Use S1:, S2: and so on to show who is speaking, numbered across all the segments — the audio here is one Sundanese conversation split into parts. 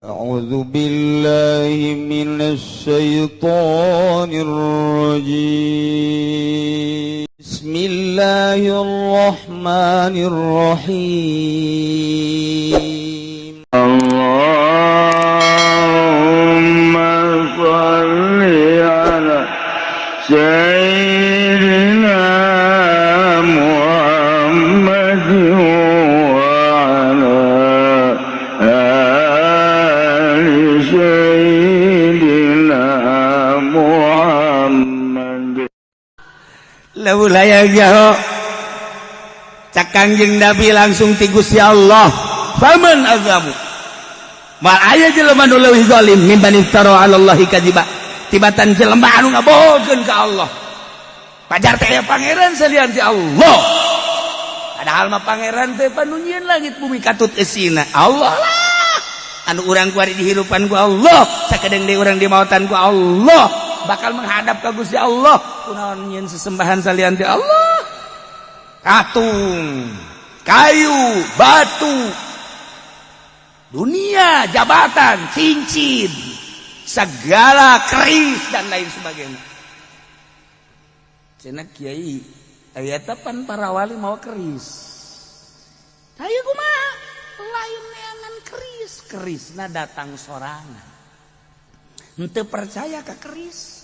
S1: أعوذ بالله من الشيطان الرجيم. بسم الله الرحمن الرحيم.
S2: اللهم صل على سيدنا محمد وعلى آل سيدنا محمد.
S3: Lamun hayang nyaho, cak Kangjeng Nabi langsung ti Gusti Allah, faman azlamu, mal aya jelema nu leuwih zalim, mimman iftara 'ala Allahi kadziba, tibatan jelema anu ngabohongkeun ka Allah. Pajar teh aya pangeran salian ti Allah, padahal mah pangeran teh panu nyieun langit bumi katut eusina. Allah lah anu urang kuari dihirupan ku Allah, sakedeung deui urang dimautan ku Allah, bakal menghadap ka Gusti Allah. Kunaon nyieun sesembahan salian ti Allah, katung, kayu, batu, dunia, jabatan, cincin, segala keris dan lain sebagainya. Cenah kiai aya pan para wali mau keris. Ayo kumaha? Lain neangan keris, kerisna datang sorangan. Henteu percaya ka keris.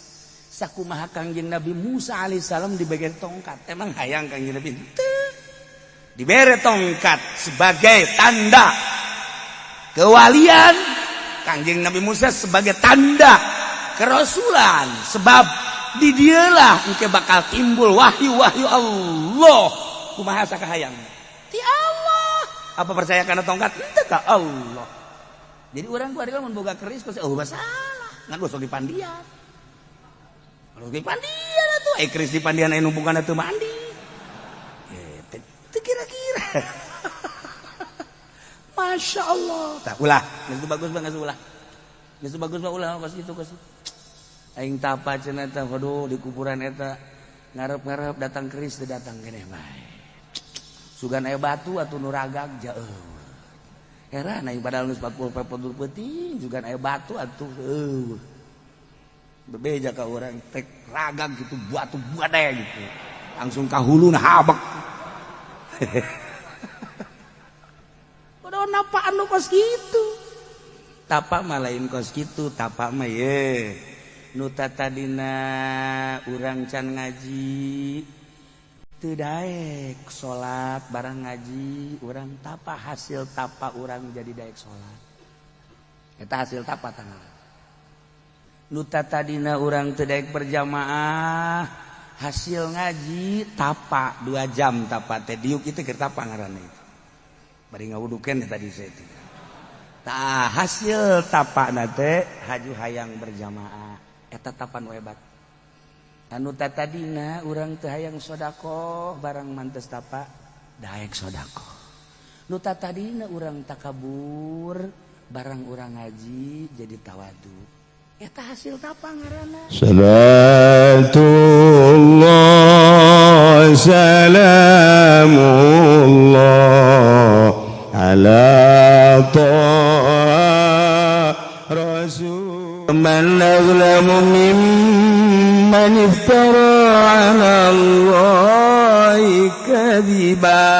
S3: Sakumaha Kangjeng Nabi Musa alaihissalam dibere tongkat. Emang hayang Kangjeng Nabi? Henteu. Dibere tongkat sebagai tanda kewalian Kangjeng Nabi Musa, sebagai tanda kerasulan, sebab di dialah engke bakal timbul wahyu-wahyu Allah. Kumaha sakahayang ti Allah? Apa percaya karena tongkat? Henteu ka Allah. Jadi orang kuari mun boga keris pasti, oh, masalah ngan gosok di pandian. Kalau di pandian atuh, eh, keris di pandian aya numpukan atuh mandi. Eh, teu kira-kira. Masya Allah. Tak ulah, geus bagus banget ulah. Geus bagus mah ulah kos kitu kos. Aing tapa cenah teh, waduh, di kuburan eta ngarep-ngarep datang keris, teu datang keneh bae. Sugan aya batu atuh nu ragag jauh. Heran aing, padahal geus 40 peuting, sugan aya batu atuh eueuh. Bebeja ka urang tek ragag gitu, batu badai gitu. Langsung ka huluna habek. Udah napa anu kos gitu. Tapa mah lain kos gitu, tapa mah ye. Nu tadina urang can ngaji teu daek salat, barang ngaji urang tapa, hasil tapa urang jadi daek salat. Eta hasil tapa tanggal. Nu tadina urang teu daek berjamaah, hasil ngaji tapa 2 jam, tapa teh diuk itu keur tapa ngaranna itu. Bari ngawudukeun tadi saya itu. Tah, hasil tapa teh haju hayang berjamaah. Eta tapa nu hebat. Anu tadina urang teu hayang sodakoh, barang mantes tapa daek sodakoh. Nu tadina urang takabur, barang urang ngaji jadi tawadu. Eta hasil tapa ngaranna.
S2: Salatullah, salamullah ala Taha Rasul.
S1: Man azlamu mimman iftara ala Allahi kadziba.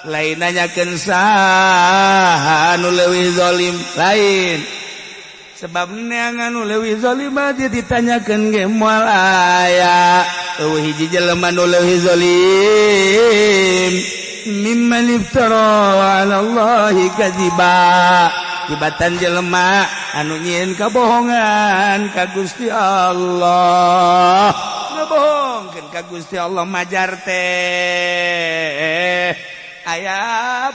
S3: Lain nanyakeun saha anu leuwih zalim, lain, sebab neangan nu leuwih zalim mah dia ditanyakeun ge moal aya. Eueuh hiji jelema nu leuwih zalim mimman iftara ala Allahi kadziba, tibatan jelema anu nyieun kabohongan ka Gusti Allah, ngabohongkeun ka Gusti Allah, majar teh aya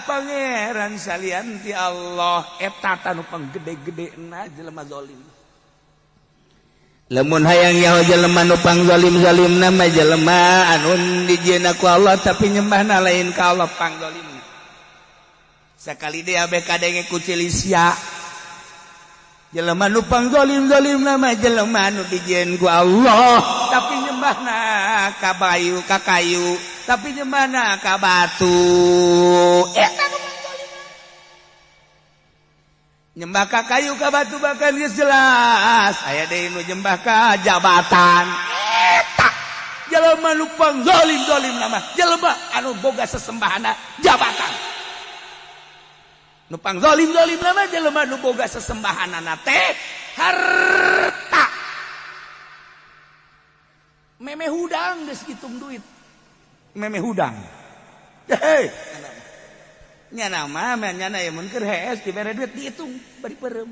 S3: pangeran salian ti Allah. Eta tanu panggede-gedena jelema zalim. Lamun hayang nyaho jelema nu pangzalim-zalim mah jelema anu dijieun ku Allah tapi nyembahna lain ka Allah, pangzalimna. Sakali dia abe kadenge ku cilisia. Jelema nu pangzalim-zalim mah jelema anu dijieun ku Allah tapi nyembahna ka bayu, ka kayu, tapi nyembahna ka batu. Eta nu pangzalim. Nyembah ka kayu ka batu bahkan geus jelas. Aya deui nu nyembah ka jabatan. Eta jelema nu pangzalim-zalim nama, jelema anu boga sesembahana jabatan. Nu pangzalim-zalim nama jelema nu boga sesembahanana teh harta. Meme hudang geus hitung duit. Meme hudang. Hei, nyana mah nyana ya mun keur hees dibere duit dihitung bari peureum.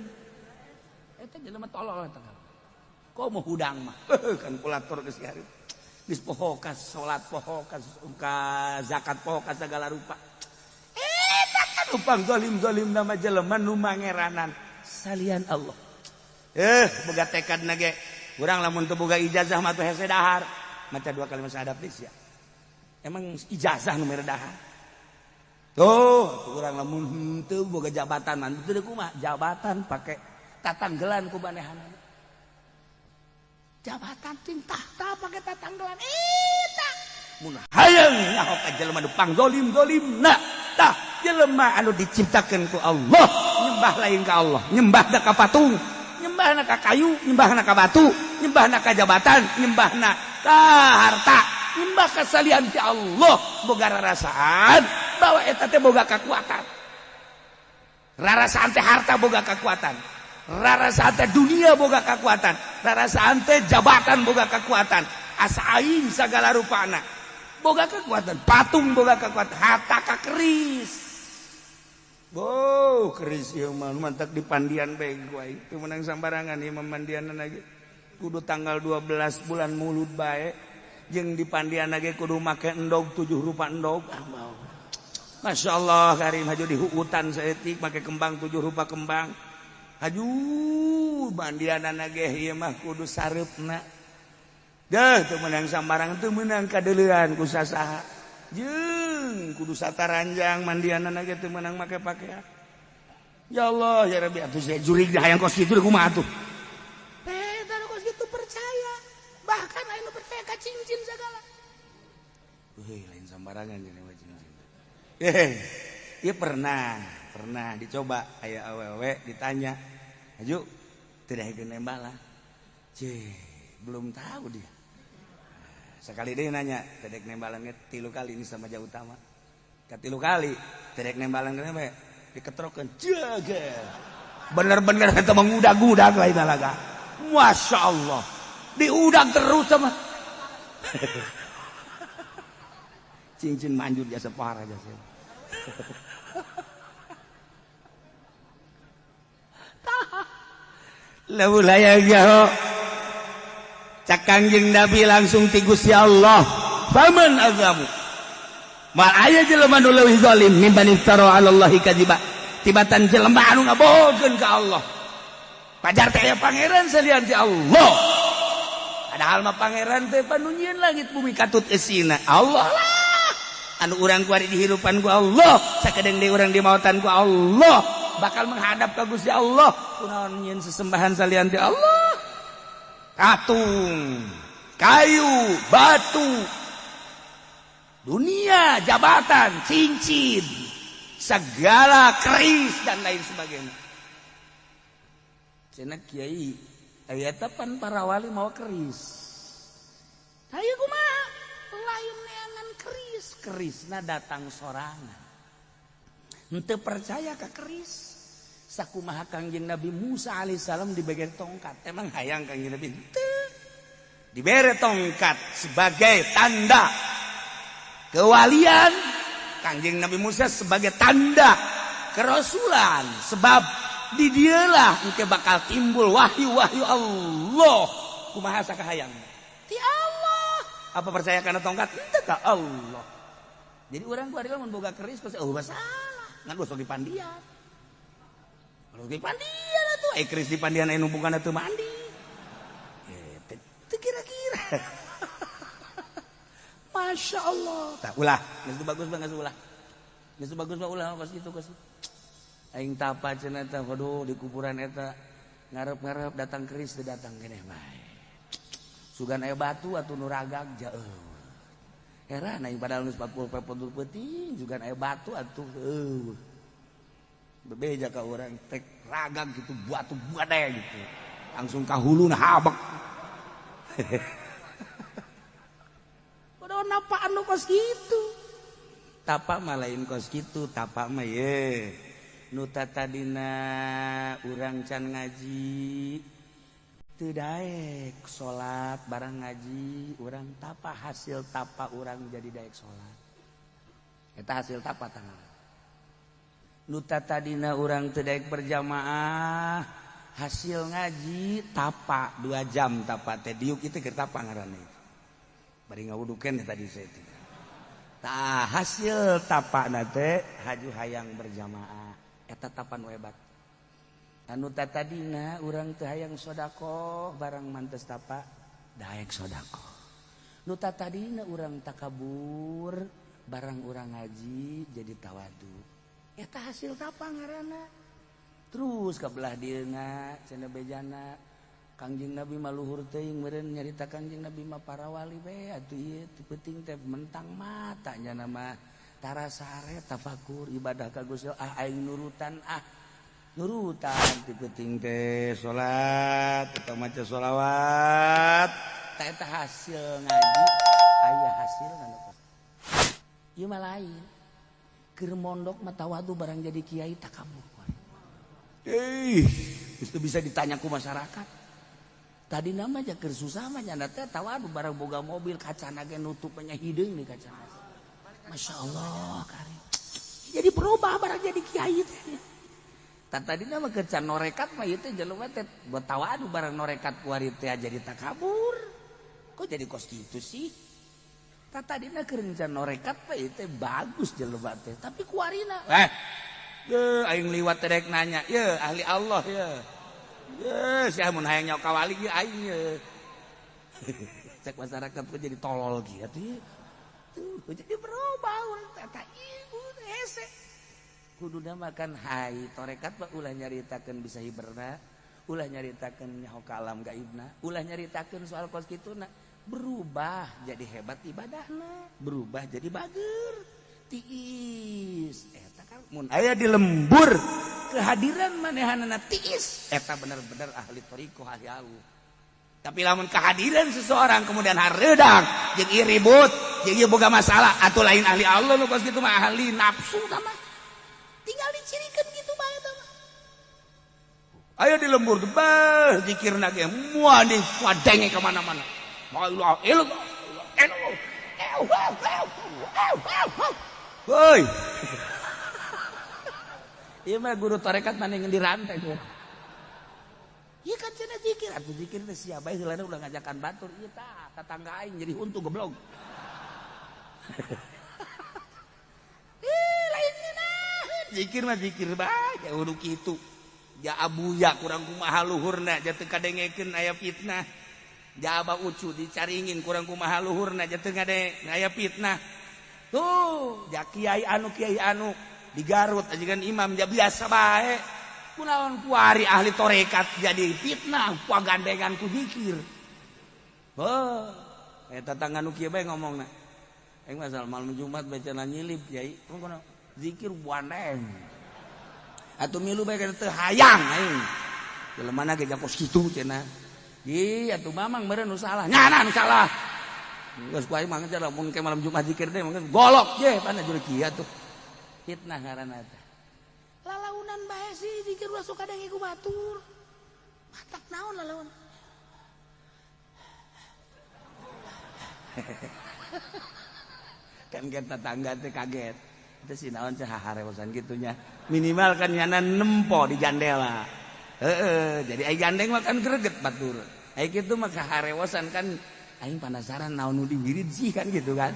S3: Eta jelema tolol eta. Komo hudang mah kalkulator geus hareup. Geus poho ka salat, poho ka zakat, poho ka segala rupa. Eta kan pangzalim-zalim nama jelema nu mangeranan salian Allah. Boga tekadna ge urang lamun teu boga ijazah mah teu hese dahar. Maca dua kalimat syahadat geus ya. Emang ijazah nu mere dahar. Tuh, urang lamun henteu boga jabatan mah teu kumaha? Jabatan pake tatanggelan ku manehanana. Jabatan ting tahta pake tatanggelan eta. Mun hayang nyaho ka jelema nu pangzolim-zolimna, tah jelema anu diciptakeun ku Allah, nyembah lain ka Allah, nyembahna ka patung, nyembahna ka kayu, nyembahna ka batu, nyembahna ka jabatan, nyembahna ka harta, nyembah ka salian ti Allah, boga rarasaan bahwa eta teh boga kekuatan. Rarasaan teh harta boga kekuatan, rarasaan teh dunia boga kekuatan, rarasaan teh jabatan boga kekuatan, asa aing sagala rupana boga kekuatan, patung boga kekuatan, harta ka keris. Boh, keris ieu mah mantak di pandian bae ku aing. Teu meunang sambarangan ieu mah mandianan lagi. Kudu tanggal 12 bulan Mulud bae. Jeung di pandian lagi kudu make endog 7 rupa endog. Ah mau. Masya Allah karim haju di hutan saeutik make kembang 7 rupa kembang. Haju mandianan ge ieu mah kudu sareupna. Deuh teu meunang sambarang, teu meunang kadeuleuan ku sasaha. Jeung kudu sataranjang mandianan ge teu meunang make pakaian. Ya Allah ya Rabbi atuh saya jurig hayang kos kitu kumaha atuh. Teh kos kitu percaya. Bahkan aya nu percaya ka cincin segala. Heuh lain sambarangan jeung cincin. Ieu pernah dicoba aya awewe ditanya, "Haju, teu daekeun nembalan." Cih, belum tahu dia. Sekali dia nanya, tedek nembalan ge 3 kali ini sama jauh utama. Katilu kali, tedek nembalan ge diketrokeun, jaga. Bener-bener eta mengudag-udag lain laga. Masya Allah. Diudag terus sama. Cincin manjur jasa parah jasa. Lamun hayang nyaho cak Kangjeng Nabi langsung ti Gusti Allah, faman azamu. Mal aya jelema nu leuwih zalim mimman iftara 'ala Allahi kadziba. Tibatan jelema anu ngabohongkeun ka Allah. Pajar teh aya pangeran salian ti Allah. Padahal mah pangeran teh panu nyieun langit bumi katut eusina. Allah lah. Anu urang kuari dihirupan ku Allah, sakedeung deui urang dimautan ku Allah, bakal menghadap ka Gusti Allah. Kunaon nyieun sesembahan salian ti Allah? Patung, kayu, batu, dunia, jabatan, cincin, segala keris dan lain sebagainya. Cenah kiai, aya pan para wali mau keris. Hayu kumaha? Lain neangan keris, kerisna datang sorangan. Henteu percaya ka keris. Sakumaha Kangjeng Nabi Musa alaihissalam dibere tongkat. Emang hayang Kangjeng Nabi henteu. Dibere tongkat sebagai tanda kewalian. Kangjeng Nabi Musa sebagai tanda kerasulan. Sebab di dialah engke bakal timbul wahyu-wahyu Allah. Kumaha sakahayang? Ti Allah. Apa percaya kana tongkat? Henteu ka Allah. Jadi urang ku ari lamun boga keris pasti oh masalah. Ngan gosok di pandian. Kalau di pandian atuh, keris di pandian anu bukan atuh mandi. Teu kira-kira. Masya Allah. Tak ulah, geus bagus banget ulah. Geus bagus mah ulah kos kitu kos. Aing tapa cenah teh, waduh di kuburan eta ngarep-ngarep datang keris teu datang keneh bae. Sugan aya batu atuh nu ragag jauh. Heran aing padahal geus 40 peuting sugan aya batu atuh eueuh. Bebeja ka urang tek ragag gitu batu badai gitu. Langsung ka huluna habek. Kudu napaan nu kos kitu. Tapa mah lain kos kitu, tapa mah ye. Nu tadina urang can ngaji teu daek salat barang ngaji urang tapa hasil tapa urang jadi daek salat. Eta hasil tapa tangan. Nu tadina urang teu daek berjamaah hasil ngaji tapa 2 jam tapa teh diuk itu keur tapa ngaranna. Bari ngawudukeun tadi saya teh. Tah hasil tapana teh haju hayang berjamaah eta tapa nu hebat. Anu tadina urang teu hayang sedekah barang mantes tapa daek sedekah. Nu tadina urang takabur barang urang ngaji jadi tawadu. Eta hasil tapa ngaranna. Terus ka belah dieuna cenah bejana Kangjeng Nabi mah luhur teuing meureun nyarita Kangjeng Nabi mah para wali we atuh ieu teu penting teh mentang mata nya mah tara sare tafakur ibadah ka Gusti ah aing nurutan ah nurutan teu penting teh salat atau maca sholawat tah eta hasil ngaji aya hasilna nu ieu mah lain keur mondok mah tawadu barang jadi kiai takabur. Itu bisa ditanya ku masyarakat. Tadi nama aja keur susah mah nyana teh tawadu barang boga mobil kacana ge nutupnya hideung nih kacana. Masya Allah karim. Jadi berubah barang jadi kiai teh. Tadi nama keur can norekat mah ieu teh jelema teh buat tawadu barang norekat kuari teh jadi takabur. Kok jadi kos kitu sih? Tadina keur can norekat mah ieu teh bagus jelema teh, tapi kuarina ye aing liwat teh rek nanya, ye ahli Allah ye. Ye sia mun hayang nyawa ka wali ye aing ye. Cek masyarakat kok jadi tolol gitu. Tuh jadi berubah urang teh eta ibu hese. Kuduna makan hai torekat mah ulah nyaritakeun bisa hiberna, ulah nyaritakeun nyaho ka alam gaibna, ulah nyaritakeun soal kos kituna. Berubah jadi hebat ibadahna, berubah jadi bager. Tiis eta kan mun aya di lembur kehadiran manehanana tiis eta bener-bener ahli thariqah ahli Allah. Tapi lamun kehadiran seseorang kemudian hareudang jeung ieu ribut jeung ieu boga masalah atuh lain ahli Allah nu kos kitu mah ahli nafsu tah mah. Tinggal dicirikeun kitu bae tah mah. Aya di lembur beuh zikirna ge moal diwadenge ka mana-mana. La ilaha illallah. Woi. Ieu mah guru tarekat mana yang dirantai tuh. Ieu kan cenah zikir, atuh zikir teh sia bae heulana ulah ngajakan batur ieu tah tatangga aing jadi huntu goblok. Ih lain ngeunah. Zikir mah zikir bae kudu kitu. Ja abuya kurang kumaha luhurna ja teu kadengekeun aya fitnah. Ja abah ucu dicaringin kurang kumaha luhurna ja teu ngade aya fitnah. Tuh, ja kiai anu di Garut aja kan imam ja biasa bae. Kunaon kuari ahli torekat jadi fitnah gandengan ku zikir. Heuh, eta tetangga nu kieu bae ngomongna. Aing masalah malam Jumat baca nyilip kiai, kunaon zikir buaneng. Atuh milu bae teu hayang aing. Jelema ge kos kitu cenah. Ih, atuh mamang meureun nu salah. Nyana nu salah. Geus ku aing mah geus lamun ke malam Jumat zikir teh golok ye pana juru kieu atuh. Fitnah ngaranna teh. Lalaunan bae sih zikir ulah sok kadenge ku batur. Matak naon lalaun. Kan ke tetangga teh kaget. Itu si naon cah harewosan gitunya. Minimal kan nyana nempo di jandela. Heeh, jadi ai gandeng mah kan greget batur. Ai kitu mah kaharewosan kan aing penasaran naon nu diwirid sih kan gitu kan.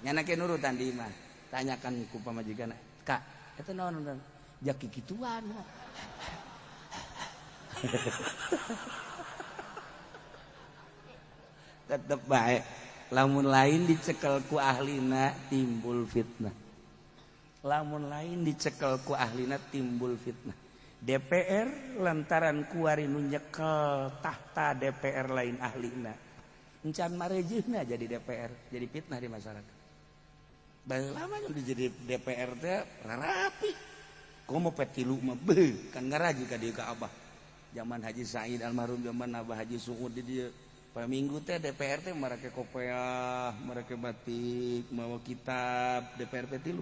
S3: Nyana ke nurutan di imah. Tanyakan ku pamajikan, "Kak, eta naon urang?" Ja kikituan. Tetep bae lamun lain dicekel ku ahlina timbul fitnah. Lamun lain dicekel ku ahlina timbul fitnah. DPR lantaran kuari nu nyekel tahta DPR lain ahlina. Encan marejeuhna jadi DPR, jadi fitnah di masyarakat. Baheula mah jadi DPR teh rapi. Komo P3 mah beuh kan ngaraji ka dieu ka Abah. Zaman Haji Said almarhum, zaman Abah Haji Suud di dieu. Poe Minggu teh DPR teh marake kopeah, marake batik, mawa kitab DPR P3.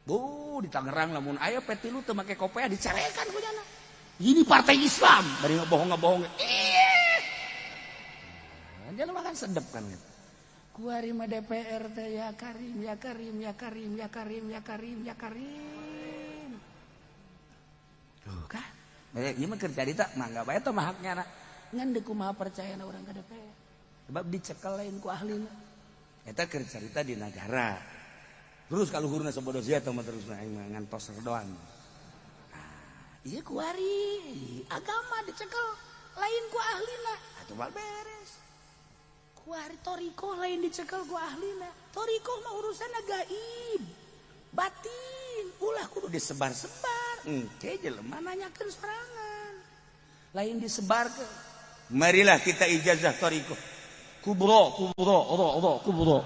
S3: Bu, di Tangerang lamun aya P3 teu make kopeah dicarekan ku nyana. Ini partai Islam, bari ngebohong-ngebohong. Ih. Jelema kan sedep kan gitu. Kuari mah DPR teh ya Karim, ya Karim, ya Karim, ya Karim, ya Karim, ya Karim. Tuh kan. Ieu mah keur carita mangga bae teh mah haknya na. Ngan deuk kumaha percayana urang ka DPR. Sebab dicekel lain ku ahlina. Eta keur carita di nagara. Terus kaluhurna sabodo sia teh mah terusna aing mah ngantos doang. Nah, ieu kuari agama dicekel lain ku ahlina. Atuh bal beres. Kuari torikoh lain dicekel ku ahlina. Torikoh mah urusan gaib, batin, ulah kudu disebar-sebar. Engke jelema nanyakeun sorangan. Lain disebarkeun. Marilah kita ijazah torikoh.
S1: Kubro, kubro, ro, ro, kubro.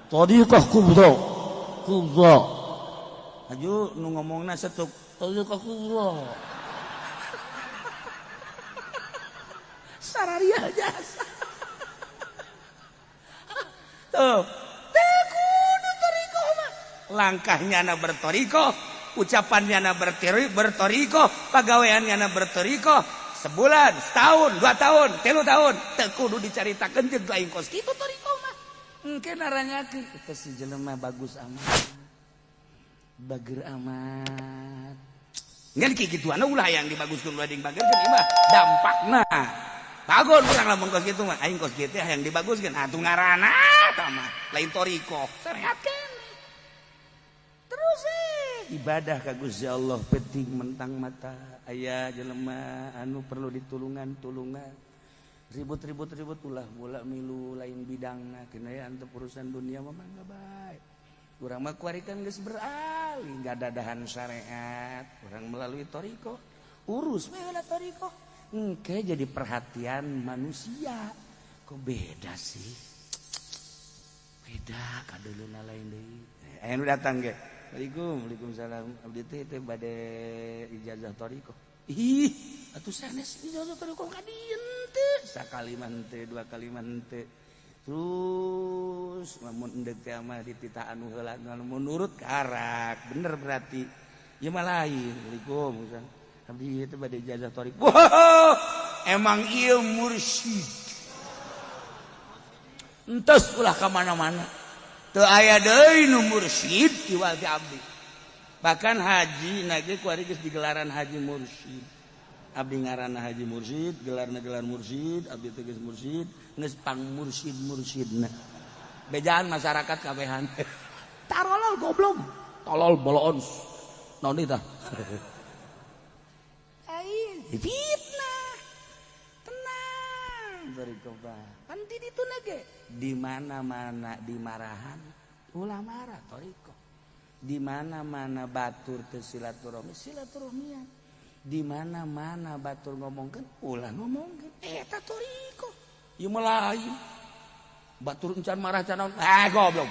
S1: Torikoh kubro, kubro.
S3: Aju nu ngomongna setuk
S1: torikoh kubro.
S3: Sararia jasa. Tuh, teu kudu torikoh mah. Langkahnya na bertorikoh, ucapannya na bertorikoh, pagaweannya na bertorikoh. Sebulan, setahun, 2 tahun, 3 tahun, teu kudu dicaritakeun jeung lain kos kitu torikoh mah. Engke naranyakeun eta si jelema bagus amat. Bager amat. Ngan kieu kituana ulah yang dibaguskeun ulah dibageukeun ieu mah dampakna. Bagus urang lamun kos kitu mah, aing kos kitu hayang dibaguskeun atuh ngaranna eta mah lain torikoh. Syariat keneh. Terus ibadah ka Gusti Allah penting mentang mata aya jelema anu perlu ditulungan tulungan. Ribut-ribut ribut ulah bola milu lain bidangna kena ya antep urusan dunia mah mangga bae. Urang mah kuari kan geus beralih ngadadahan syariat, urang melalui torikoh. Urus we heula torikoh. Engke jadi perhatian manusia. Kok beda sih? Beda kadeuleuna lain deui. Aya nu datang ge. Waalaikum, waalaikumsalam. Abdi teh teh bade ijazah torikoh. Ih, atuh sanes ijazah torikoh ka dieu teu. Sakali mah henteu, 2 kali mah henteu. Terus lamun endek teh mah dititah anu heula lamun nurut karak. Bener berarti. Ieu mah lain. Waalaikum. Abdi itu bade ijazah torikoh. Wow, emang ieu mursyid. Entos ulah ka mana-mana. Teu aya deui nu mursyid kiwal ti abdi. Bahkan haji na ge kuari geus digelaran haji mursyid. Abdi ngaranna haji mursyid, gelarna gelar mursyid, abdi teh geus mursyid, geus pang mursyid-mursyidna. Bejaan masyarakat kabehan. Tarolol goblok,
S1: tolol boloon. Naon tah?
S3: Fitnah. Tenang torikoh. Pan di ditu ge di mana-mana dimarahan ulah marah torikoh. Di mana-mana batur teu silaturahmi silaturahmian. Di mana-mana batur ngomongkeun ulah ngomongkeun. Eta torikoh.
S1: Ieu mah lain. Batur encan marah can naon. Ah goblok.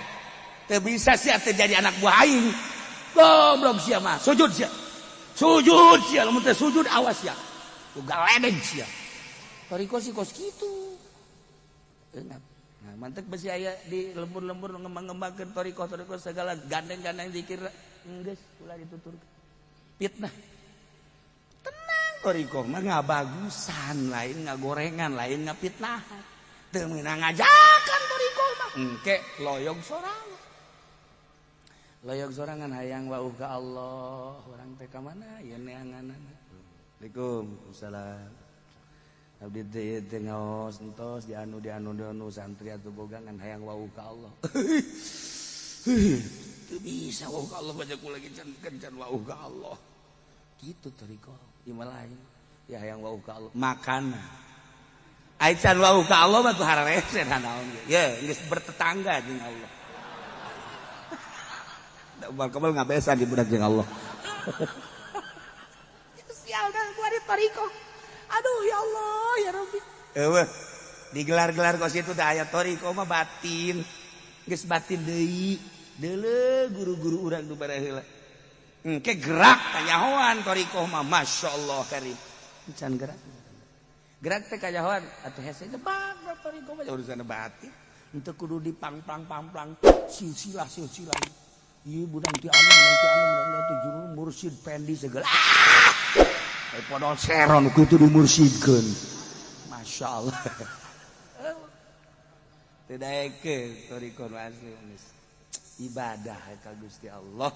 S3: Teu bisa sia teu jadi anak buah aing. Goblok sia mah. Sujud sia. Sujud sia lamun teu sujud awas sia. Ku galedeg sia. Torikoh sih kos kitu. Enak. Nah, mantek besi aya di lembur-lembur ngembang-ngembangkeun torikoh-torikoh segala gandeng-gandeng zikir geus ulah dituturkeun. Fitnah. Tenang torikoh mah ngabagusan, lain ngagorengan, lain ngapitnahan. Teu meunang ngajakan torikoh mah. Engke loyog sorangan. Loyog sorangan hayang wauh ka Allah, urang teh ka mana ieu neanganana. Waalaikumsalam. Abdi teh teh ngaos entos di anu santri atuh boga ngan hayang wauh ka Allah. Teu bisa wauh ka Allah baca ku lagi can kencan wauh ka Allah. Kitu torikoh ieu mah lain. Ya hayang wauh ka Allah makana. Ai can wauh ka Allah mah tuh hararese naon ge. Ye geus bertetangga jeung Allah. Da ubar kebel ngabesan di budak jeung Allah. Sial dah gua di torikoh. Aduh ya Allah ya Rabbi. Eueuh digelar-gelar kos itu teh aya torikoh mah batin. Geus batin deui. Deuleu guru-guru urang nu baraheula. Engke gerak kanyahoan thariqah mah masyaallah karim. Can gerak. Gerak teh kanyahoan atuh hese jebak thariqah mah urusan batin. Henteu kudu dipangplang-pangplang silsilah-silsilah. Ieu budang ti anu budang ti anu budang ti juru mursyid pendi segala. Ah! Podol seron kitu dimursyidkeun. Masyaallah. Teu daekeun thariqah asli geus. Ibadah ka Gusti Allah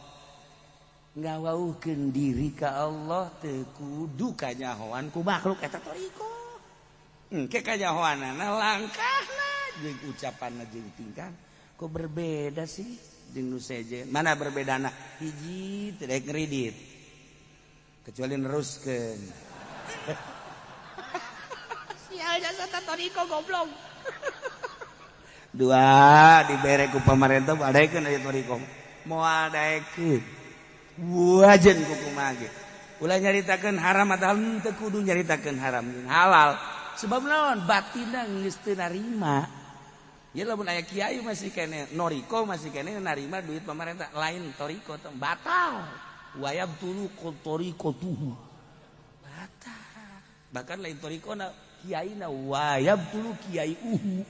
S3: ngawauhkeun diri ka Allah teu kudu kanyahoan ku makhluk eta thariqah. Engke kanyahoanana langkahna jeung ucapanna jeung tingkah kok berbeda sih jeung nu sejen. Mana berbedana? Hiji teu daek ngridit kecuali neruskeun. Sial jasa thariqah goblok. Dua dibere ku pamarentah daekeun aya thariqah moal daekeun wajen ku kumaha ge ulah nyaritakeun haram atawa henteu kudu nyaritakeun haram jeung halal sebab naon batinna geus teu narima. Ieu lamun aya kiai masih kene noriko masih kene narima duit pamarentah lain thariqah teh batal wayab tulu thariqatuhu batal bahkan lain thariqahna kiaina wayab tulu kiai uhu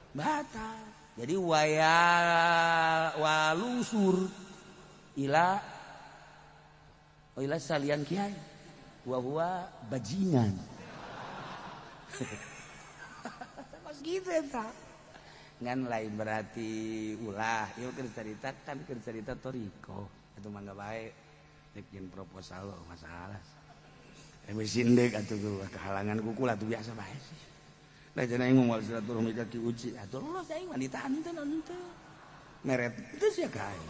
S3: batal. Jadi waya walungsur ila ila salian kiai wa huwa bajingan. Mas gitu eta. Ngan lain berarti ulah ieu keur carita kan keur carita thariqah atuh mangga bae rek jeung proposal masalah. Mesin deuk atuh kehalangan kuku lah tuh biasa bae sih. Nah cenah aing moal silaturahmi ka Ki Uci atuh lolos aing mah ditahan teu meret itu sia ka aing.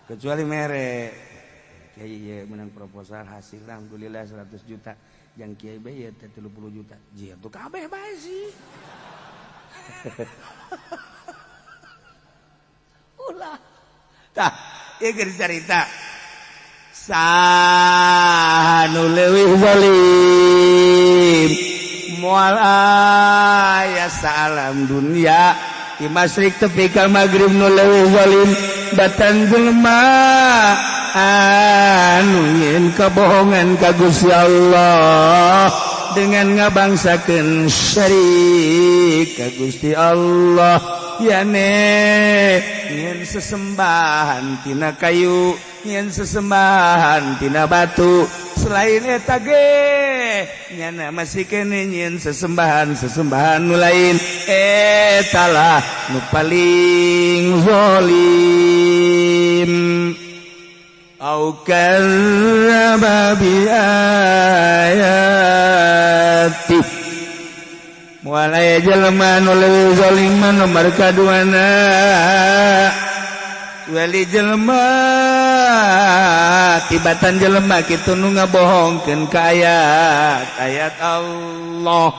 S3: Kecuali mere kiai ieu menang proposal hasil alhamdulillah 100 juta jang kiai bae ieu teh 30 juta jia tuh kabeh bae sih. Ulah tah ieu keur carita saha nu leuwih zalim moal aya salam dunia di masyrik tepi ka magrib nu leuwih zalim batan jelema anu nyeun kabohongan ka Gusti Allah dengan ngabangsakeun syirik ka Gusti Allah yane nyeun sesembahan tina kayu nyeun sesembahan tina batu selain eta ge nyana masih kene nyeun sesembahan-sesembahan nu lain eta lah nu paling zalim. Au kadzdzaba bi ayati moal aya jelema nu leuwih zalim nomor kaduana wali jelema tibatan jelema kitu nu ngabohongkeun ka ayat-ayat Allah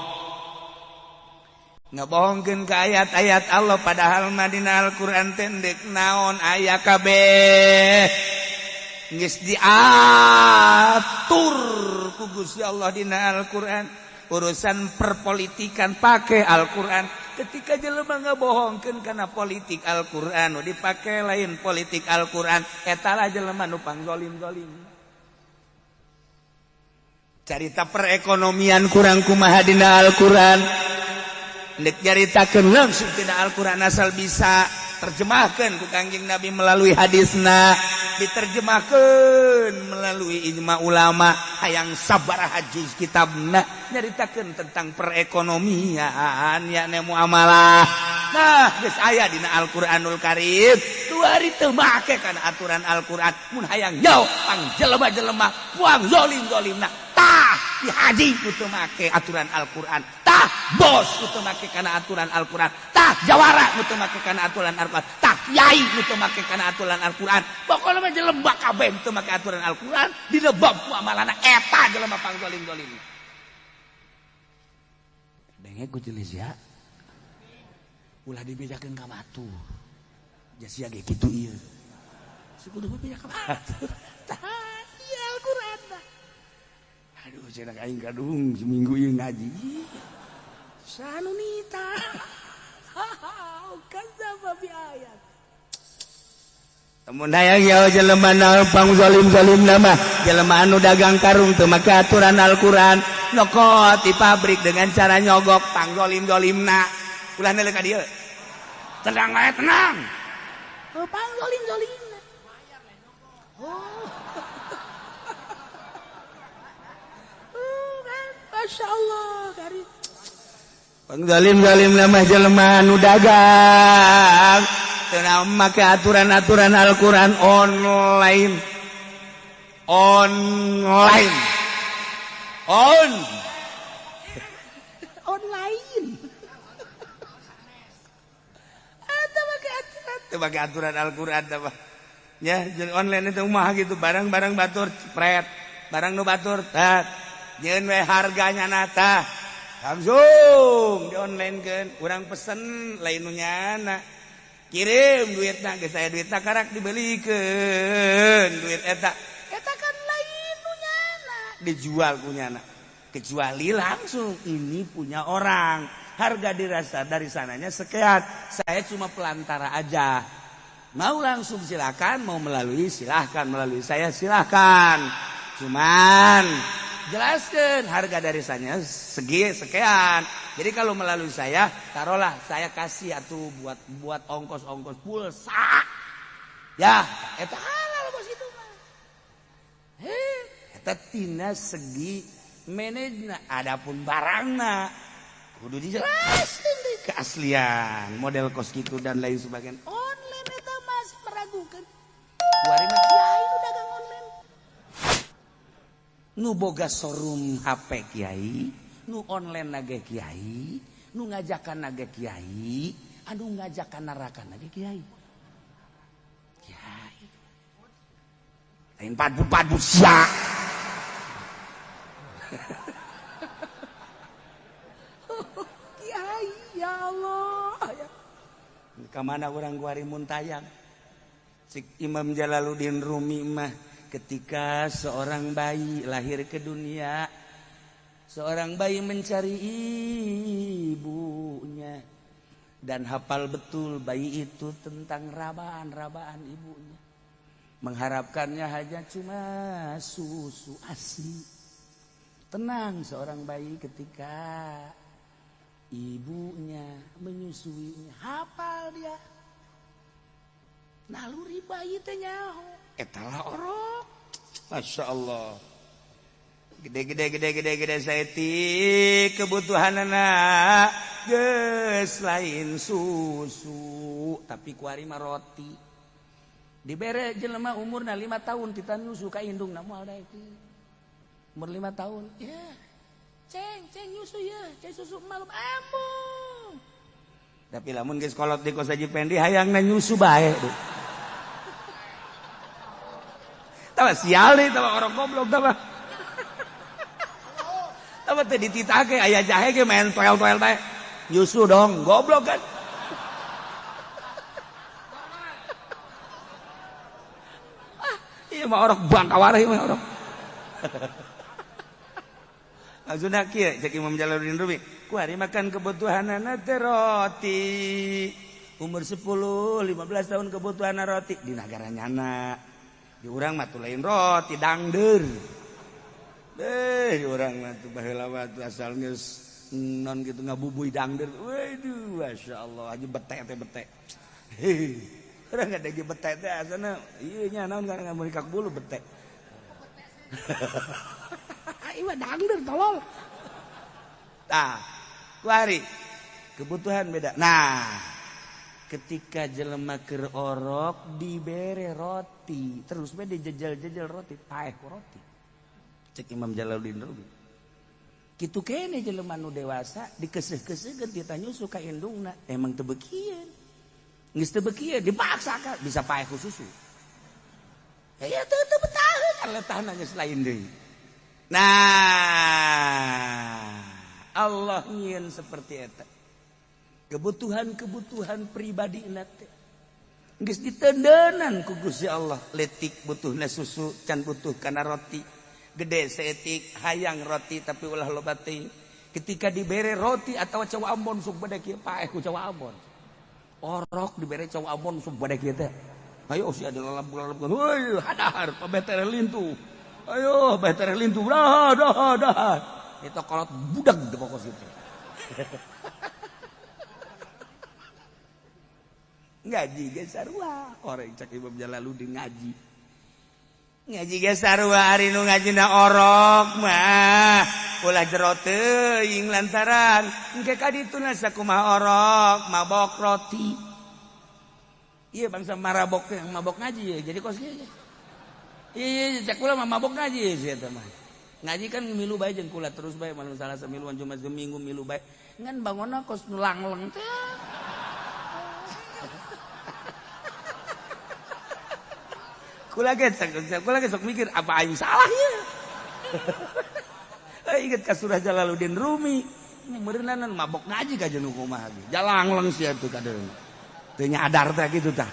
S3: ngabohongkeun ka ayat-ayat Allah padahal mah dina Al-Qur'an teh deuk naon aya kabeh geus diatur ku Gusti Allah dina Al-Qur'an. Urusan perpolitikan pake Al-Qur'an. Ketika jelema ngabohongkeun kana politik Al-Qur'an nu dipake lain politik Al-Qur'an eta lah jelema nu pangzolim-zolim. Carita perekonomian kurang kumaha dina Al-Qur'an deuk nyaritakeun langsung dina Al-Qur'an asal bisa terjemahkeun ku Kangjeng Nabi melalui hadisna diterjemahkeun melalui ijma ulama hayang sabaraha juz kitabna nyaritakeun tentang perekonomian yakni muamalah. Nah geus aya dina Al-Qur'anul Karim dua hari teu make kana aturan Al-Qur'an mun hayang jauh pang jelema-jelema buang zalim-zalimna tah di haji nu teu make aturan Al-Qur'an tah bos nu teu make kana aturan Al-Qur'an tah jawara nu teu make kana aturan Al-Qur'an tah kiai nu teu make kana aturan Al-Qur'an pokona mah jelema kabeh teu make aturan Al-Qur'an dina bab muamalahna eta jelema pang zalim-zalim. Denge ku jelis ya ulah dibejakeun ka batur jasia ge kitu ieu sekudu beja ka batur tah ieu Al-Qur'an tah. Aduh cenah aing kadung seminggu ieu ngaji sanunita kadzdzaba bi ayat. Mun hayang ya jelema naon pang zalim-zalim nama jelema anu dagang karung teu make aturan Al-Qur'an nyokot di pabrik dengan cara nyogok pang zalim-zalimna ulah neuleuh ka dieu tenang wae tenang oh pang zalim-zalimna oh. Oh kan masyaallah kari pang zalim-zalim nama jelema anu dagang make aturan-aturan Al-Quran online online on online atau make aturan Al-Quran apa ya jadi online itu mah gitu barang-barang batur cepret barang nu batur tat nyeun we harganya nata langsung di online kan urang pesen lain nu nyana kirim duitna geus aya duitna karak dibelikeun duit eta eta kan lain nu nyana dijual ku nyana kecuali langsung ini punya orang harga dirasa dari sananya sekian saya cuma pelantara aja mau langsung silakan mau melalui silahkan melalui saya silahkan cuman jelaskan harga dari sananya segi sekian. Jadi kalau melalui saya, taruhlah saya kasih atau buat buat ongkos-ongkos pulsa. Ya, eta halal bos itu mah. Heh, eta tina segi manajna, adapun barangna kudu dijelaskeun deui keaslian, model kos kitu dan lain sebagainya. Online eta masih meragukan. Kuari mah kiai nu dagang online. Nu boga showroom HP kiai, nu online nage kiai, nu ngajakan nage kiai, anu ngajakan neraka nage kiai. Kiai. Lain padu-padu sia. Kiai ya Allah. Ya. Ka mana urang kuari mun tayang? Cik Imam Jalaluddin Rumi mah ketika seorang bayi lahir ke dunia, seorang bayi mencari ibunya dan hafal betul bayi itu tentang rabaan-rabaan ibunya. Mengharapkannya hanya cuma susu ASI. Tenang seorang bayi ketika ibunya menyusuinya, hafal dia. Naluri bayi teh nyaho. Eta lah orok. Masya Allah. Gede-gede gede-gede gede saeutik kebutuhanana geus lain susu tapi kuari mah roti. Dibere jelema umurna 5 tahun kita nyusu ka indungna moal daek. Umur 5 tahun. Ya. Ceng, ceng nyusu ya, ceng susu malum embung. Tapi lamun geus kolot di kos Haji Pendi hayangna nyusu bae. Tah sial deui tah orang goblok tah. Tah teh dititake aya jahe ge main toel-toel bae. Nyusu dong, goblok kan. Ah, ieu mah orok bangkawara ieu mah orok. Maksudna kieu cek Imam Jalaluddin Rumi, kuari makan kebutuhanana teh roti. Umur 10, 15 tahun kebutuhanna roti di nagara nyana. Di urang mah tuh lain roti dangdeur. Deh, di urang mah tuh baheula mah tuh asal geus non gitu ngabubuy dangdeur. Waduh, masyaallah aja bete teh bete. Heh. Urang ada ge bete teh asana ieu nya naon kana ngamurikak bulu bete. Ieu mah dangdeur tolol. Tah, kuari kebutuhan beda. Nah, ketika jelema keur orok dibere roti, terus we dijejel-jejel roti, paeh ku roti. Cek Imam Jalaluddin Rumi. Kitu kene jelema nu dewasa dikeuseuh-keuseuhkeun tita nyusu ka indungna, emang teu beukieun. Geus teu beukieun dipaksa bisa paeh ku susu. Ya teu teu betaheun letahna geus lain deui. Nah, Allah nyieun seperti eta. Kebutuhan-kebutuhan pribadi teh geus ditendenan ku Gusti Allah. Letik butuhna susu, can butuh kana roti. Gede saeutik hayang roti tapi ulah loba teuing. Ketika dibere roti atawa cau Ambon sok bade kieu paeh ku cau Ambon. Orok dibere cau Ambon sok bade kieu teh.
S1: Ayo si ada lalap-lalap. Woi, hadahar pabetere lintu. Ayo betere lintu. Dah dah dah. Itu kolot budak di pokok situ. Ngaji ge sarua, orang cak Imam Jalaluddin ngaji.
S3: Ngaji ge sarua ari nu ngajina orok mah ulah jero teuing lantaran engke ka dituna sakumaha orok mabok roti.
S1: Iya bangsa marabok yang mabok ngaji ya, jadi kos kieu. Iya cak kula mah mabok ngaji sih eta mah. Ngaji kan milu bae jeung kula terus bae malam Salasa miluan Jumat Minggu milu bae. Ngan bangonna kos nu langleng teh. Kula ge sok mikir apa aing salah ya. Inget ka surah Jalaluddin Rumi, meureunan mabok ngaji ka jeung kumaha ge. Jalangleng sia teh kadeung. Teu nyadar teh kitu tah.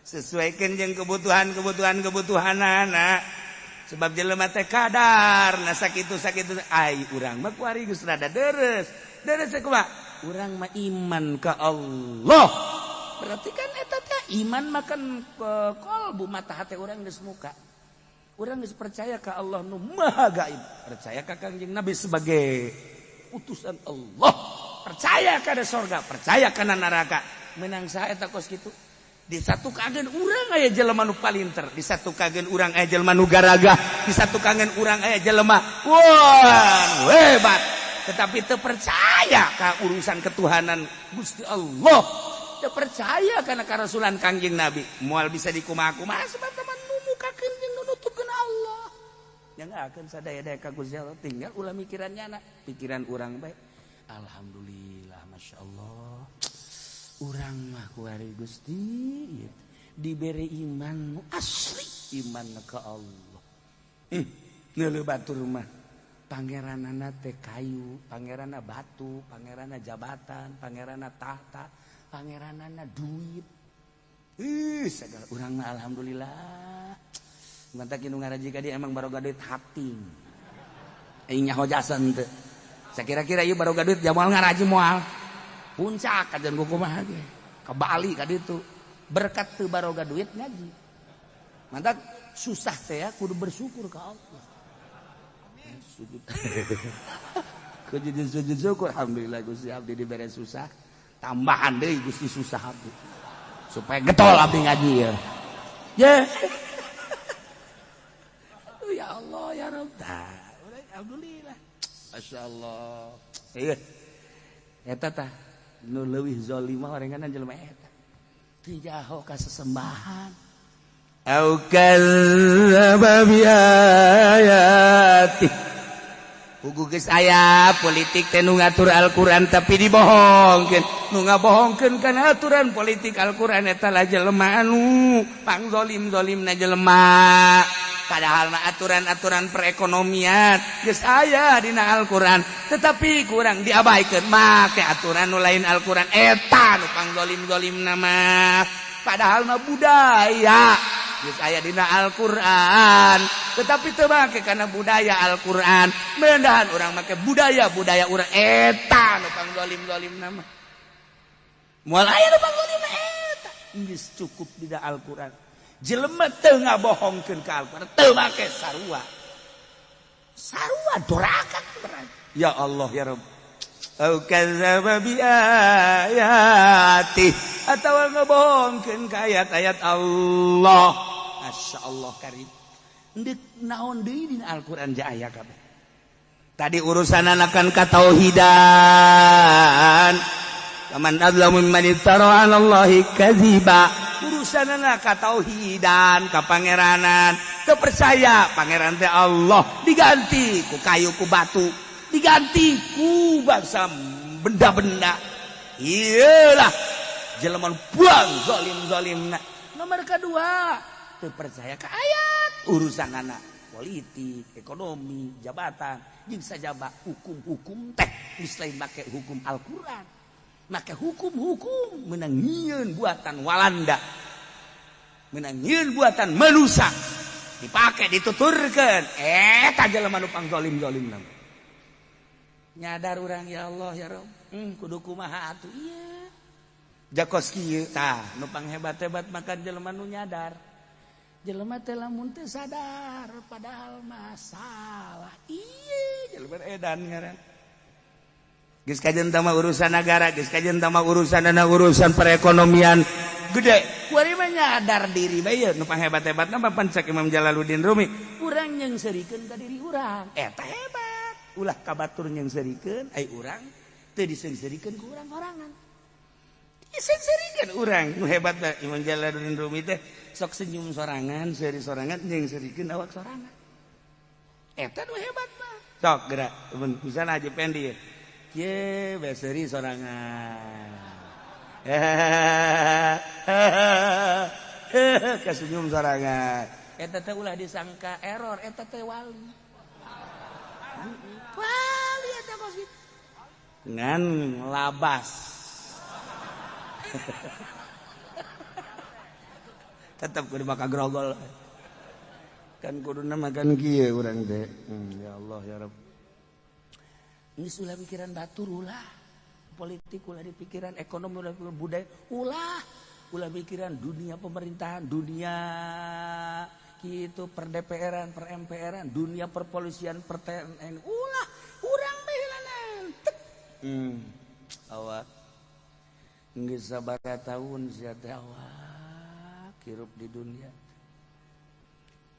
S3: Sesuaikan jeung kebutuhan-kebutuhan kebutuhanana. Sebab jelema teh kadar, nah sakitu-sakitu ai urang mah kuari geus rada deres. Deres teh kumaha?
S1: Urang mah iman ka Allah. Berarti kan eta teh iman makan kolbu mata hati urang geus muka. Urang geus percaya ka Allah nu Maha Gaib, percaya ka Kangjeng Nabi sebagai utusan Allah, percaya kana sorga, percaya kana neraka. Menang saha eta kos kitu?
S3: Di satu kagen urang aya jelema nu palinter, di satu kagen urang aya jelema nu garagah, di satu kagen urang aya jelema wah hebat, tetapi teu percaya ka urusan ketuhanan Gusti Allah.
S1: Teu percaya kana karasulan Kangjeng Nabi, moal bisa dikumaha-kumaha sebab teman nu mukakeun jeung nu nutupkeun Allah. Yang akan sadaya-daya ka Gusti Allah, tinggal ulah mikirannya anak, pikiran urang bae. Alhamdulillah, masyaallah. Urang mah kuari Gusti diberi iman nu asli, iman ka Allah. Neuleuh batur mah pangeranana teh kayu, pangeranna batu, pangeranna jabatan, pangeranna tahta, pangeranana duit. Segala urang mah alhamdulillah. Mantak nu ngaraji ka dia emang baroga duit hati. Aing nyaho jasan teu. Sakira-kira ieu baroga duit jamal ngaraji moal. Puncak kajian kumaha ge. Ka Bali ka ditu. Berkat teu baroga duit ngaji. Mantak susah teh ya kudu bersyukur ka Allah. Sujud. Kudu sujud syukur alhamdulillah Gusti abdi dibere susah. Tambahan deui Gusti susah abdi supaya getol abdi ngaji ya. Ya. Ya Allah ya Rabb. Alhamdulillah. Masyaallah. Ieu. Eta tah nu leuwih zalimah orenganan jelema eta. Teu jaho ka sesembahan.
S3: Au kadzdzaba bi ayati. Pugu geus aya politik teh nu ngatur Al-Qur'an tapi dibohongkeun. Nu ngabohongkeun kana aturan politik Al-Qur'an eta lah jelema anu pangzolim-zolimna jelema. Padahal mah aturan-aturan perekonomian geus aya dina Al-Qur'an, tetapi kurang diabaikeun make aturan nu lain Al-Qur'an eta nu pangzolim-zolimna mah. Padahal mah budaya geus aya dina Al-Qur'an, tetapi teu make kana budaya Al-Qur'an. Mendahan urang make budaya-budaya urang eta nu pangzolim-zolimna mah. Moal aya nu pangzolimna eta.
S1: Geus cukup dina Al-Qur'an. Jelema teu ngabohongkeun ka Al-Qur'an, teu make sarua. Sarua doraka berarti.
S3: Ya Allah ya Rabb. Au kadzdzaba bi ayati atawa ngabohongkeun ka ayat-ayat Allah.
S1: Masyaallah karim. Ndek naon deui dina Al-Qur'an ja aya kabeh.
S3: Tadi urusan akan katauhidan. Faman adzlamu mimman iftara 'ala Allahi kadziba. Urusanana katauhidan, ka pangeranan. Teu percaya pangeran teh Allah, diganti ku kayu ku batu, diganti ku bangsa benda-benda. Iyalah jelema buang zalim-zalimna.
S1: Nomor kedua, teu percaya ka ayat urusanana politik, ekonomi, jabatan, jeung sajaba hukum-hukum teh geus lain make hukum Al-Qur'an. Make hukum-hukum menang nyieun buatan Walanda, menang nyieun buatan manusia, dipake dituturkeun eta jelema nu pangzolim-zolimna. Nyadar urang ya Allah ya Rabb, kudu kumaha atuh ieu. Jakos kieu tah nu panghebat-hebat makan jelema nu nyadar. Jelema teh lamun teu sadar padahal masalah. Ieu jelema edan ngaran. Geus kajen tama urusan negara, geus kajen tama urusan dana urusan perekonomian gede. Kuari mah nyadar diri bae nu panghebat-hebatna mah pan cek Imam Jalaluddin Rumi, urang nyeungseurikeun ka diri urang. Eta hebat. Ulah ka batur nyeungseurikeun, ai urang teu diseungseurikeun ku urang orangan. Diseungseurikeun urang nu hebat mah Imam Jalaluddin Rumi teh sok senyum sorangan, seuri sorangan nyeungseurikeun awak sorangan. Eta nu hebat mah. Sok geura, misalna Haji Pendi ye. Ye, beseri sorangan. Kesenyum sorangan. Eta teh ulah disangka error, eta teh wali. Wali eta kos kitu. Ngan labas. Tetep kudu maka grogol. Kan kuduna makan kieu urang teh. Ya Allah ya Rabb. Geus ulah pikiran batur ulah, politik ulah dipikiran, ekonomi ulah pikiran, budaya ulah, ulah pikiran dunia pemerintahan, dunia gitu per DPR-an, per MPR-an, dunia perpolisian, per TNI, ulah, urang bae tek. Awak geus sabaraha taun sia teh awak hirup di dunia.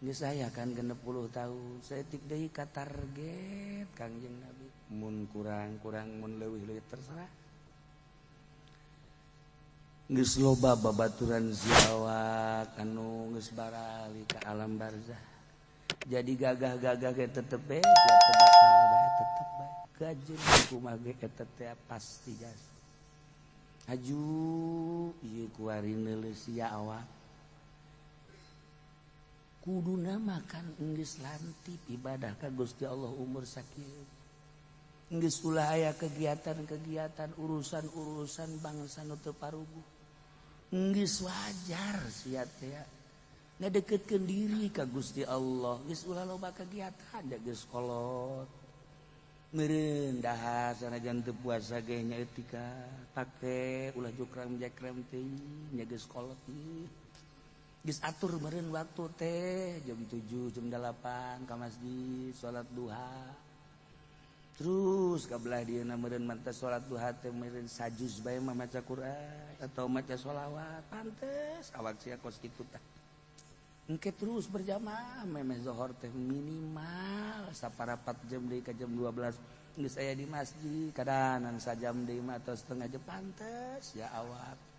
S1: Geus aya kan 60 tahun, saeutik deui ka target Kangjeng Nabi. Mun kurang-kurang mun leuwih-leuwih terserah. Geus loba babaturan siawak anu geus barali ka alam barzah. Jadi gagah-gagah ge tetep bae sia teu bakal bae tetep bae. Gajeun kumaha ge eta teh pasti gas. Aju ieu kuari neuleuh sia awak. Kuduna makan geus lantip ibadah ka Gusti Allah umur sakieu. Geus ulah aya kegiatan-kegiatan urusan-urusan bangsa nu teu paruguh. Geus wajar sia teh ngadeukeutkeun diri ka Gusti Allah. Geus ulah loba kegiatan da geus kolot. Meureun dahar sanajan teu puasa ge nya etika pake ulah jukrang jekrem teuing nya geus kolot ieu. Geus atur meureun waktu teh jam 7 jam 8 ka masjid salat duha. Terus kabelah dieuna meureun manteh salat duha teh meureun sajuz bae mah maca Quran atau maca sholawat pantes awak sia kos kitu tah. Engke terus berjamaah memeh zohor teh minimal saparapat jam deui ka jam 12 geus aya di masjid kadanan sajam deui mah atau setengah jam pantes ya awak.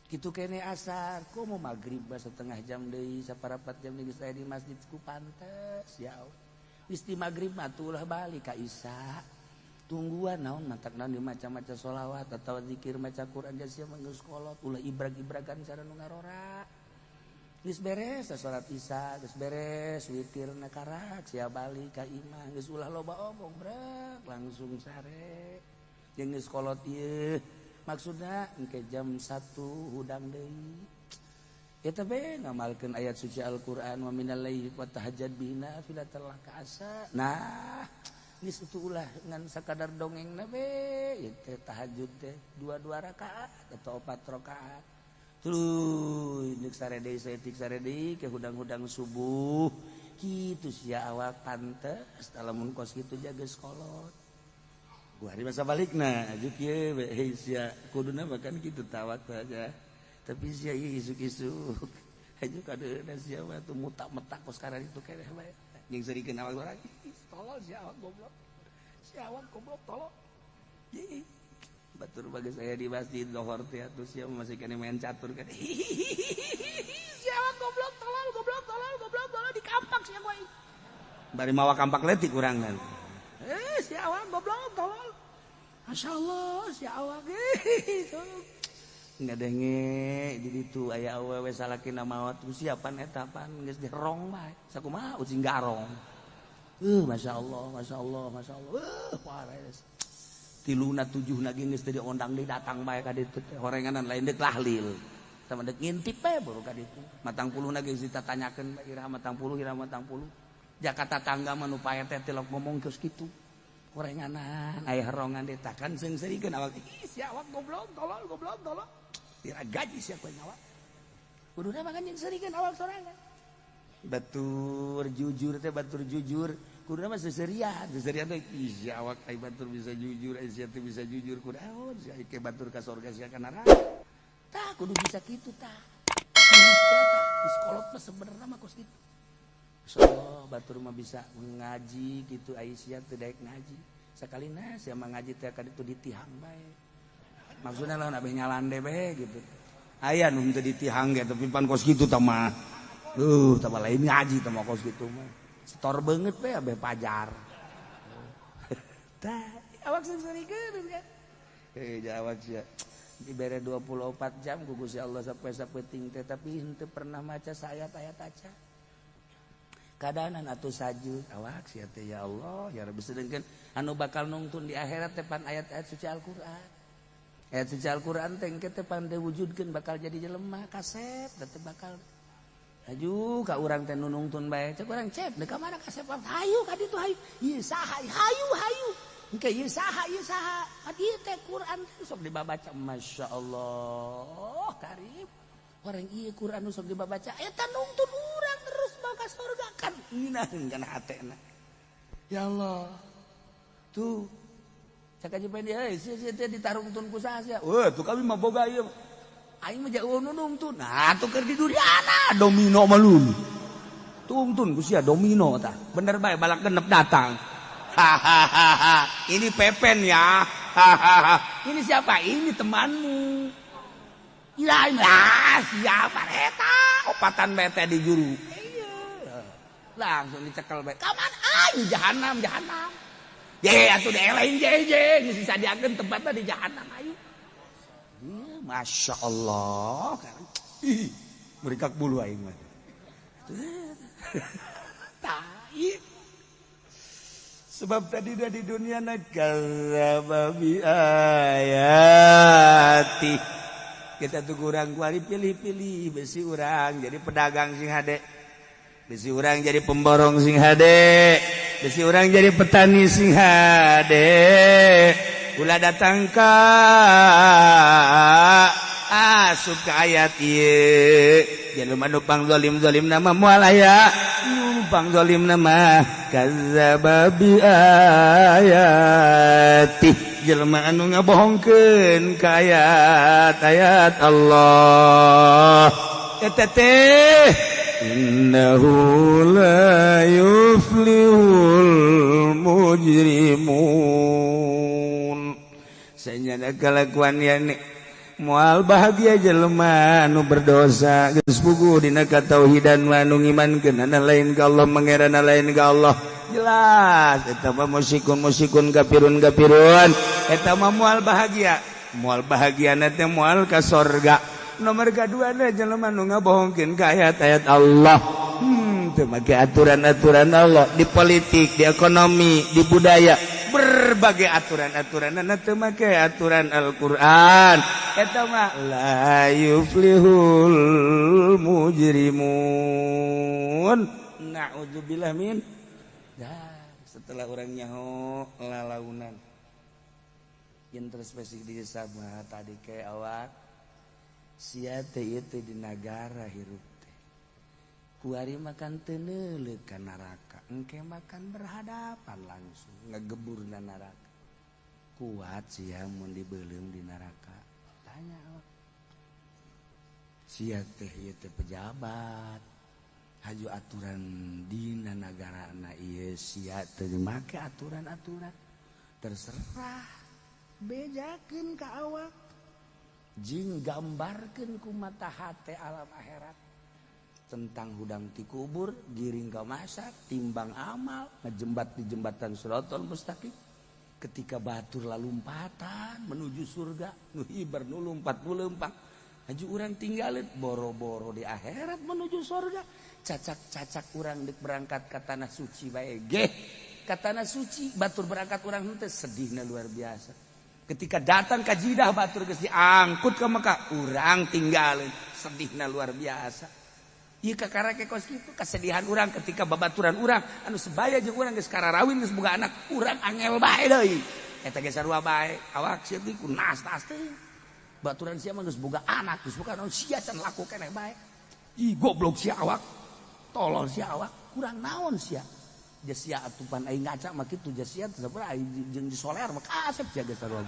S1: Kitu kene asar komo magrib mah setengah jam deui saparapat jam deui geus aya di masjid ku pantes ya awak. Geus di magrib mah ulah balik ka isya. Tungguan naon matak naon di maca-maca sholawat atau zikir maca Quran sia mah geus kolot ulah ibrag-ibragan cara nu ngarora. Geus beres salat isya, geus beres witirna karak sia balik ka imah geus ulah loba omong brek langsung sare. Jeung geus kolot ieu maksudna engke jam 1 hudang deui. Eta be ngamalkeun ayat suci Al-Qur'an wa minal laili fatahajjad bihi nafilatan laka asa. Nah, geus itu ulah ngan sakadar dongengna be ieu teh tahajud teh 2 rakaat atau 4 rakaat. Tuluy deuk sare deui saeutik sare deui ke hudang-hudang subuh. Kitu sia awak pantes lamun kos kitu jaga kolot. Gua hari masa balikna aju kieu we hei sia kuduna makan kitu tawak saja. Tapi sia isuk-isuk aju kadeuna sia mah tuh mutak-metak kos karan itu keneh bae. Jeung seurikeun awak urang tolol sia awak goblok. Sia awak goblok tolol. Ih, batur bagus saya di masjid lohor teh atuh sia masih keneh main catur kan. Sia awak goblok tolol goblok tolol goblok tolol di kampak sia gua. Bari mawa kampak leutik urang kan. Si awak goblok tolol. Masyaallah si awak ngadenge di ditu aya awewe salakina maot ku siapan eta pan geus dirong bae sakumaha ucing garong. Masyaallah masyaallah masyaallah. Wares. Tiluna tujuhna ge geus teu diondang deui datang bae ka ditu teh horenganan lain deuk tahlil. Sama deuk ngintip bae baru ka ditu. Matang puluhna geus ditanyakeun iraha matang puluh iraha matang puluh. Jakarta tangga mah nu pae teh tilok ngomong geus kitu. Horenganan aya herongan ditakan seungseurikeun awak. Ih si awak goblok tolol goblok tolol. Gaji siapa nyawa kuduna mah kan jeung seurikeun awak sorangan. Batur jujur teh, batur jujur kuduna mah seserian, seserian teh ih awak ai batur bisa jujur, ai sia teh bisa jujur, kudu naon sia ke batur ka surga, sia ka neraka. Tah, kudu bisa kitu tah. Tah, kolot mah sebenarnya mah kos kitu. Insyaallah batur mah bisa ngaji gitu, ai sia teu daek ngaji. Sakalina sia mah ngaji teh ka ditu ditihang bae. Maksudna lawan abeh nyalande bae gitu. Aya nu teu ditihang ge, tapi pan kos kitu tah mah. Tambah lain ngaji tah mah, kos kitu mah. Setor banget bae abeh pajar. Tah, awak seurikeun kan. Eh, awak sia dibere 24 jam ku Gusti Allah sampai sapeting teh, tapi henteu pernah maca saayat-ayat aja. Kadanan atuh sajud awak sia teh, ya Allah ya Rabbi, sedengkeun anu bakal nungtun di akhirat teh pan ayat-ayat suci Al-Qur'an. Ayat suci Al-Qur'an teh engke teh pan diwujudkeun bakal jadi jelema kasep teh, bakal aju ka urang teh nungtun bae. Cek urang, "Cep, deuk ka mana?" "Kasep, hayu ka ditu, hayu." "Ieu saha?" "Hayu, hayu." Engke ieu saha, ieu saha? Ieu teh Quran sok dibabaca. Masya Allah karib orang ieu Quran sok dibabaca eta nungtun urang terus mau ka surga kan, nginaheun kana hatena. Ya Allah, tuh cak aja pengen dia sia sia teh ditarungtun ku saha sia? Wah, tuh kami mah boga ieu, aing mah jauh nu nungtun. Nah, tuh keur di duriana domino mah lulu tungtun ku sia domino tah, bener bae balak genep datang. Hahaha, ini Pepen ya. Hahaha, ini siapa? Ini temanmu. Ya, ah, siapa eta? Opatan bete di juru. Iya. Langsung dicekel bae. Kaman aing jahanam, jahanam. Ye, atuh dielain je je, geus disadiakeun tempatna di jahanam ayo. Iya, Masya Allah. Ih, merikak bulu aing mah. Tai. Sebab tadi udah di dunia kadzdzaba bi ayati. Kita tuh kurang kuari pilih-pilih, besi urang jadi pedagang sing hade. Besi urang jadi pemborong sing hade. Besi urang jadi petani sing hade. Ulah datang ka asup ka ayat ieu. Jelema nu pang zalim-zalim nama moal aya. Nu pang zalim nama kadzdzaba bi ayati. Jelema anu ngabohongkeun ka ayat-ayat Allah. Eta teh innahu la yuflihul mujrimun. Sanyana kalakuan yani moal bahagia jelema anu berdosa, geus puguh dina katauhidan mah, anu ngimankeun lain ka Allah, mangerana lain ka Allah. Jelas eta mah musyrikun, musyrikun, kafirun, kafirun. Eta mah moal bahagia, moal bahagia teh moal ka sorga. Nomor kadua na jelema nu ngabohongkeun ka ayat-ayat Allah, teu make aturan-aturan Allah di politik, di ekonomi, di budaya, berbagai aturan-aturan teu make aturan Al-Qur'an, eta mah la yuflihul mujrimun, na'udzubillah min. Dah, setelah orang nyaho lalaunan introspeksi diri sama tadi kayak awak sia teh ieu teh di nagara hirup teh kuari makan teu neuleuh ka neraka, engke makan berhadapan langsung ngegeburna neraka. Kuat sia mun dibeuleum di neraka? Tanya awak sia teh ieu teh pejabat, haju aturan dina nagarana ieu sia teu make aturan-aturan, terserah bejakeun ka awak jing gambarkeun ku mata hate alam akhirat tentang hudang ti kubur, giring ka mahsyar, timbang amal, ngejembat di jembatan Shirathol Mustaqim, ketika batur lalumpatan menuju surga, nu hiber, nu lumpat, nu leumpang, haju urang tinggalin boro-boro di akhirat menuju surga, cacak-cacak urang dek berangkat ke tanah suci bae ge, ke tanah suci batur berangkat urang henteu, sedihna luar biasa. Ketika datang ke Jidah, batur geus diangkut ke Mekah, urang tinggalin, sedihna luar biasa. Ieu kakara ke kos kitu kesedihan urang ketika babaturan urang anu sebaya jeung urang geus kararawin, geus boga anak, urang angel bae deui. Eta ge sarua bae awak sia teh ku nas-nas teh. Baturan sia mah geus boga anak, geus boga naon, sia can laku keneh bae. Ih, goblok sia awak. Tolol sia awak, kurang naon sia. Sia atupan aing ngaca mah kitu sia teh sampura aing jeung di soler mah kasep sia geus sarua.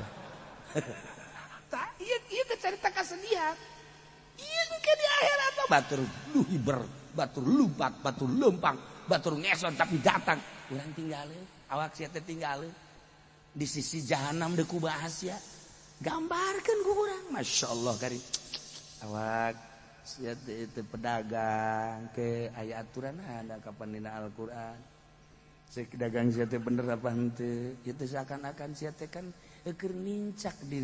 S1: Tah ieu ieu teh carita kasedihan. Ieu ke di akhirat batur luhiber, batur lumpat, batur lempang, batur ngeson tapi datang. Urang tinggalin, awak sia teh tinggalin di sisi jahanam deuk kumaha sia. Gambarkeun ku urang, masyaallah karim. Awak sia teh pedagang ke aya aturan ada kapan dina Al-Qur'an. Cek dagang sia teh bener apa henteu? Itu seakan-akan sia teh kan keur nincak di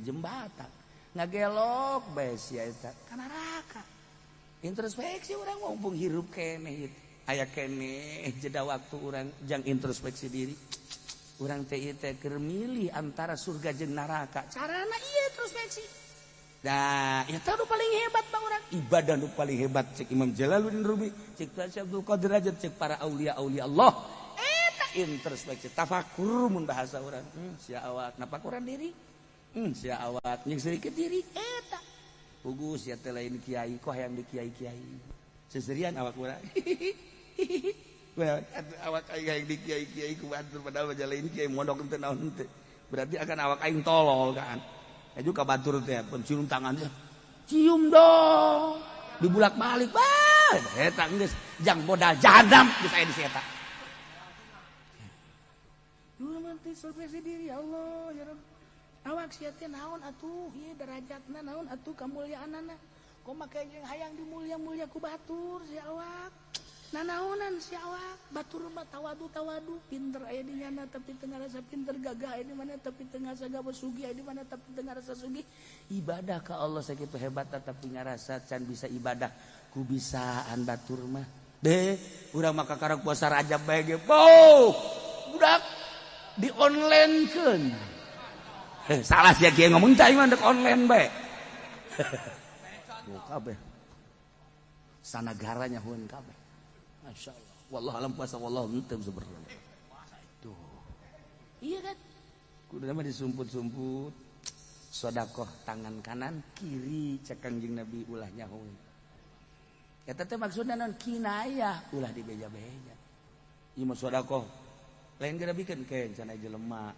S1: jembatan. Ngagelok bae sia eta ka neraka. Introspeksi urang mumpung hirup keneh ieu. Aya keneh jeda waktu urang jang introspeksi diri. Urang teh ieu teh keur milih antara surga jeung neraka. Carana ieu introspeksi. Nah, eta nu paling hebat bang urang. Ibadah nu paling hebat cek Imam Jalaluddin Rumi, cek Tuan Syekh Abdul Qadir Rajab, cek para aulia-aulia Allah. Eta introspeksi, tafakur mun bahasa urang. Sia awak napakuran diri. Sia awak nyengserikeun diri eta. Pugu sia teh lain kiai, kok hayang di kiai-kiai. Seserian awak urang. Awak aing hayang di kiai-kiai ku batur padahal mah lain kiai mondok teu naon teu. Berarti akan awak aing tolol kan. Aju ka batur teh cium tangannya. Cium dong. Dibulak-balik. Bah, eta geus jang modal jahanam geus aya di si eta. Dulu mah teh introspeksi diri, ya Allah, ya Rabb. Awak sia teh naon atuh, ieu derajatna naon atuh kamulyaanana. Kok make jeung hayang dimulia-mulia ku batur sia awak. Nanaonan sia awak, batur mah tawadu-tawadu, pinter aya di nyana tapi teu ngarasa pinter, gagah aya di mana tapi teu ngarasa gagah, sugih aya di mana tapi teu ngarasa sugih. Ibadah ka Allah sakitu hebat tapi ngarasa can bisa ibadah ku bisaan batur mah. Deh, urang mah kakarak puasa Rajab bae ge. Boh, budak di online-keun. Salah sia kieu ngomong teh aing mah dek online bae. Buka kabeh. Sanagaranya hueun kabeh. Masya Allah. Wallah alam puasa wallah henteu sebenarnya. Tuh. Iya kan? Kudu mah disumput-sumput. Sedekah tangan kanan kiri cek Kangjeng Nabi ulah nyaho. Eta teh maksudna naon kinayah ulah dibeja-beja. Ieu mah sedekah. Lain geura bikeun ke cenah jelema.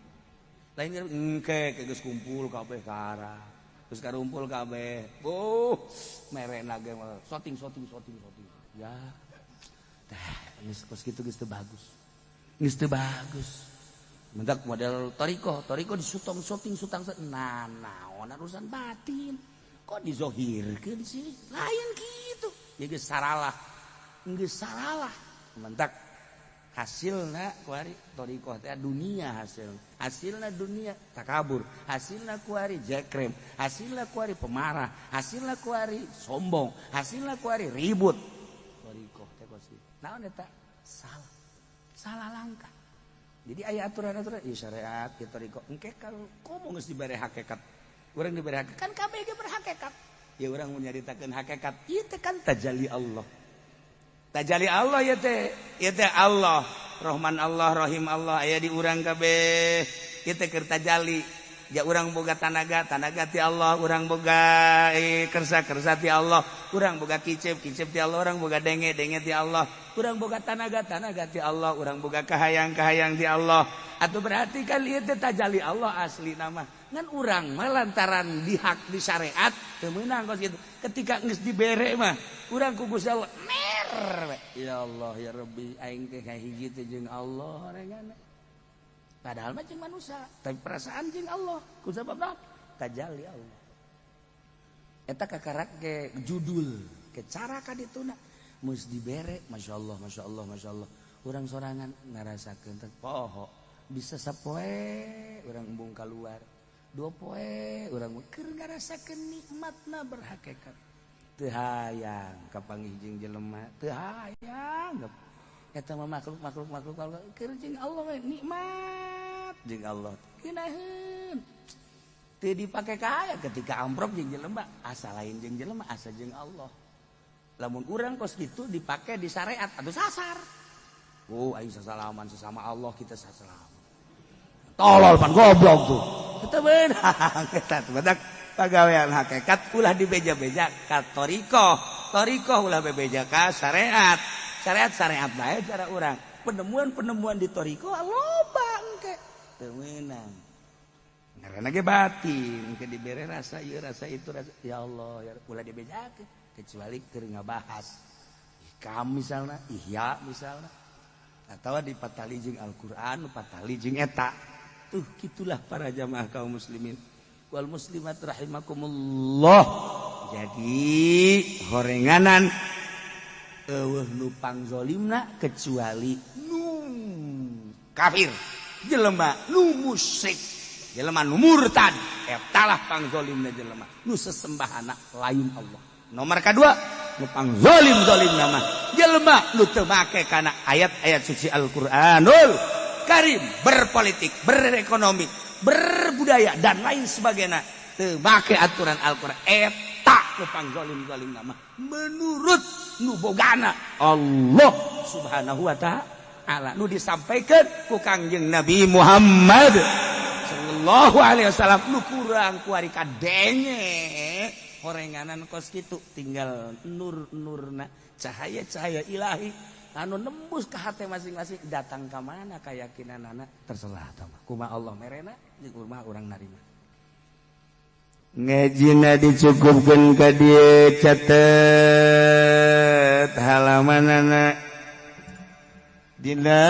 S1: Lain geura engke geus kumpul kabeh ka arah. Geus karumpul kabeh. Oh, merena ge soting soting soting soting. Ya. Tah, geus kos kitu geus teu bagus. Geus teu bagus. Mendak model toriko, toriko disutong soting sutang nah naon urusan batin. Kok dizohirkeun sih? Lain kitu. Ya geus saralah. Geus saralah. Mendak hasilna kuari toriko teh dunia hasil. Hasilna dunia takabur, hasilna kuari jekrem, hasilna kuari pemarah, hasilna kuari sombong, hasilna kuari ribut. Toriko teh kos kitu. Naon eta? Salah. Salah langkah. Jadi aya aturan-aturan ieu syariat, ieu toriko. Engke kalau komo geus dibere hakikat. Urang dibere hakikat kan kabeh ge berhakikat. Ya urang mun nyaritakeun hakikat, ieu teh kan tajalli Allah. Tajalli Allah ieu teh, ieu teh Allah, Rahman Allah, Rahim Allah aya di urang kabeh. Ieu teh keur tajalli. Ya urang boga tanaga, tanaga ti Allah, urang boga kersa, kersa ti Allah, urang boga kicep, kicep ti Allah, urang boga denge, denge ti Allah, urang boga tanaga, tanaga ti Allah, urang boga kahayang, kahayang ti Allah. Atau berarti kan ieu teh tajalli Allah asli nama. Ngan urang mah lantaran dihak di syariat teu meunang kos kitu. Ketika geus dibere mah urang ku Gusti Allah mer. Ya Allah ya Rabbi aing teh kahiji teh jeung Allah rengana. Padahal mah jeung manusia, tapi perasaan jeung Allah. Ku sabab tajalli Allah. Eta kakarak ke judul, ke cara kadituna geus dibere, masyaallah masyaallah masyaallah. Urang sorangan ngarasakeun teh poho, bisa sapoe urang embung kaluar. Dua poe urang keur ngarasakeun nikmatna berhakikat. Teu hayang kapanggih jeung jelema, teu hayang. Eta mah makhluk makhluk makhluk keur jeung Allah we nikmat jeung Allah. Keunaheun. Teu dipake kaya ketika amprok jeung jelema, asa lain jeung jelema, asa jeung Allah. Lamun urang kos kitu dipake di syariat atuh sasar. Oh, aing sasalaman sesama Allah kita sasalaman. Tolol pan goblok tuh. Eta beunang eta badak Pagawean hakikat ulah dibeja-beja ka thoriqoh, thoriqoh ulah bebeja ka syariat, syariat syariat bae cara urang. Penemuan-penemuan di thoriqoh loba engke teu meunang. Ngaranna ge batin, engke dibere rasa ieu rasa itu rasa ya Allah ya ulah dibejakeun kecuali keur ngabahas hikam misalna, ihya misalna, atau dipatali jeung Al-Qur'an, patali jeung eta. Tuh gitulah para jamaah kaum muslimin wal muslimat rahimakumullah. Jadi horenganan eueuh nu pangzolimna kecuali nu kafir, jelema nu musyrik, jelema nu murtad, eta lah pangzolimna jelema nu sesembahana lain Allah. Nomor kedua nu pangzolim-zolimna mah jelema nu teu make kana ayat-ayat suci Al-Qur'anul Karim, berpolitik, berekonomi, berbudaya dan lain sebagainya teu make aturan Al-Qur'an, eta nu pangzolim-zolimna mah menurut nu bogana Allah Subhanahu wa ta'ala nu disampaikan ku Kangjeng Nabi Muhammad sallallahu alaihi wasallam. Nu kurang kuari kadenge horenganan kos kitu, tinggal nur-nurna cahaya-cahaya ilahi anu nembus ke hati masing-masing, datang ke mana keyakinan anak terserah tah kumaha Allah merena jeung kumaha urang narima.
S2: Ngajina dicukupkeun ka dieu, catet halamanana dina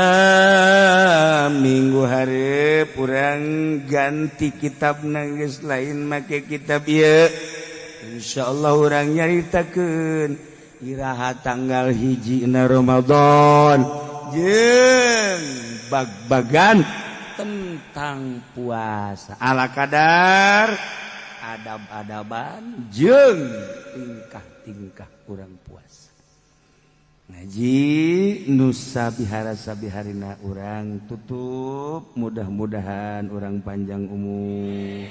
S2: minggu hareup urang ganti kitab geus lain make kitab ieu. Insyaallah urang nyaritakeun iraha tanggal 1 na Ramadan jeung bag-bagan
S1: tentang puasa ala kadar adab-adaban jeung tingkah-tingkah urang puasa. Ngaji nusa bihara sabiharina urang tutup, mudah-mudahan urang panjang umur,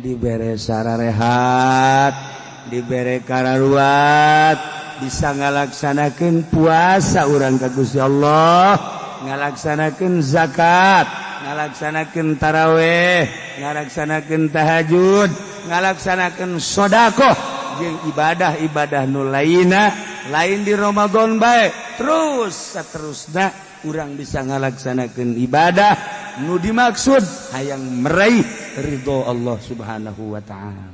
S1: dibere sararehat, dibere kararuat, bisa ngalaksanakeun puasa urang ka Gusti Allah, ngalaksanakeun zakat, ngalaksanakeun taraweh, ngalaksanakeun tahajud, ngalaksanakeun sodakoh jeung ibadah-ibadah nu lainna, lain di Ramadan bae terus seterusna urang bisa ngalaksanakeun ibadah nu dimaksud hayang meraih ridho Allah Subhanahu wa ta'ala.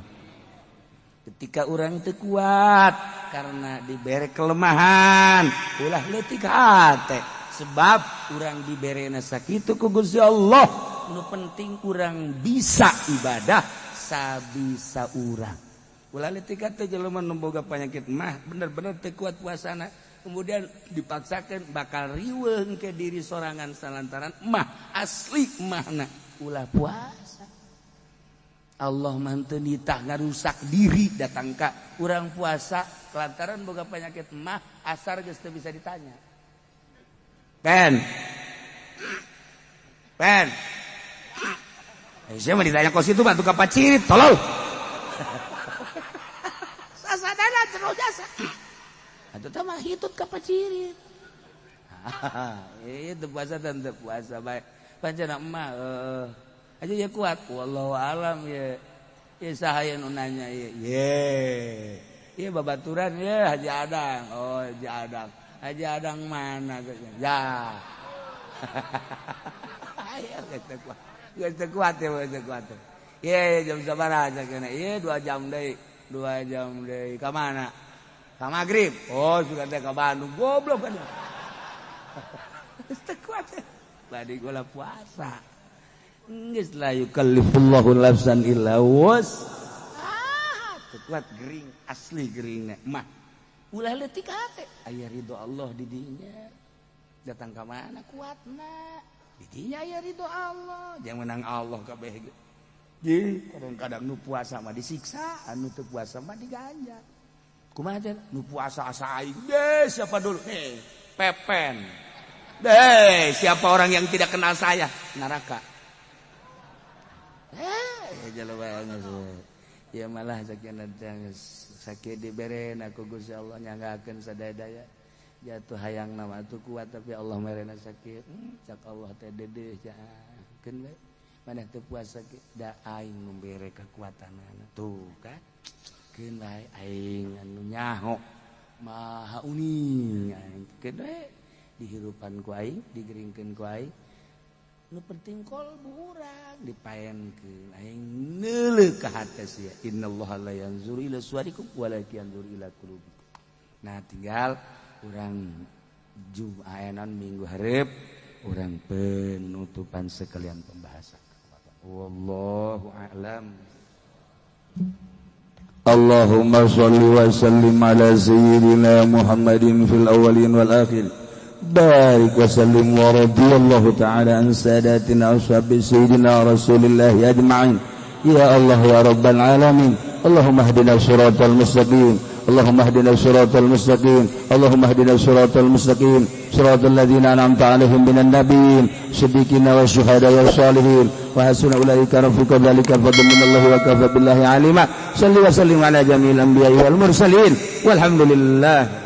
S1: Ketika urang teu kuat karena diberi kelemahan, ulah leutik hate, sebab urang diberena sakitu ku Gusti Allah. Nu penting urang bisa ibadah sabisa urang. Ulah leutik hate jelema nu boga penyakit mah bener-bener teu kuat puasana, kemudian dipaksakan bakal riweuh ke diri sorangan salantaran mah asli mahna, ulah puasa. Allah mah teu nitah ngarusak diri datang ka urang puasa lantaran boga penyakit mah asar geus teu bisa ditanya. Pen. Pen. Saya mah ditanya kos itu batu kapacirit, tolol. Sasadana terus jasa. Atuh tah mah hitut kapacirit. Itu puasa dan teu puasa bae. Pancen mah aja ya kuat, wallahu alam ya. Ya saha nu nanya ya. Ye. Ieu babaturan ya Haji Adang. Oh, Haji Adang. Haji Adang mana? Ya. Ayo geus kuat. Geus kuat ya, geus kuat. Ye, jam sabaraha kena? Ieu 2 jam deui. 2 jam deui. Ka mana? Ka magrib. Oh, sudah teh ka Bandung. Goblok kan. Geus kuat. Badi gula puasa. Geus la yukallifullahu nafsan illa wus'aha. Teu kuat gering, asli geringna mah. Ulah leutik hate, aya ridho Allah di dinya. Datang ka mana kuatna? Di dinya aya ridho Allah. Jangan menang Allah kabeh ge. Jeung kadang-kadang nu puasa mah disiksa, anu teu puasa mah diganjar. Kumaha teh? Nu puasa asa aing. Deh, siapa dulu? Nih, Pepen. Deh, siapa orang yang tidak kenal saya? Neraka. Ya malah sakit dibere aku Gusti Allah nyanggakeun sadaya-daya jatuh hayang nama tuh kuat tapi Allah merena sakit. Cak Allah teh dedeh keun we. Mana teu puasa ge da aing nu bere kekuatanana. Tuh kan, keun bae aing anu nyaho, maha uning aing. Keun bae dihirupan ku aing, digeringkeun ku aing. Nu penting kolbu urang dipaenkeun. Aing neuleuh ka hate sia. Innallaha la yanzuru ila suwarikum walakin yanzuru ila qulubikum. Nah, tinggal urang Jumaenan minggu hareup urang penutupan sekalian pembahasan. Wallahu a'lam.
S2: اللهم صل وسلم على سيدنا محمد في الأولين والآخرين، بارك وسلم، ورضي الله تعالى عن ساداتنا أصحاب سيدنا رسول الله أجمعين. يا الله، يا رب العالمين، اللهم اهدنا الصراط المستقيم، اللهم اهدنا الصراط المستقيم، اللهم اهدنا الصراط المستقيم، صراط الذين أنعمت عليهم من النبيين، صديقين، والشهداء والصالحين، وحسن أولئك رفيقا. ذلك الفضل من الله وكفى بالله عليما. صل وسلم على جميع الأنبياء والمرسلين، والحمد لله.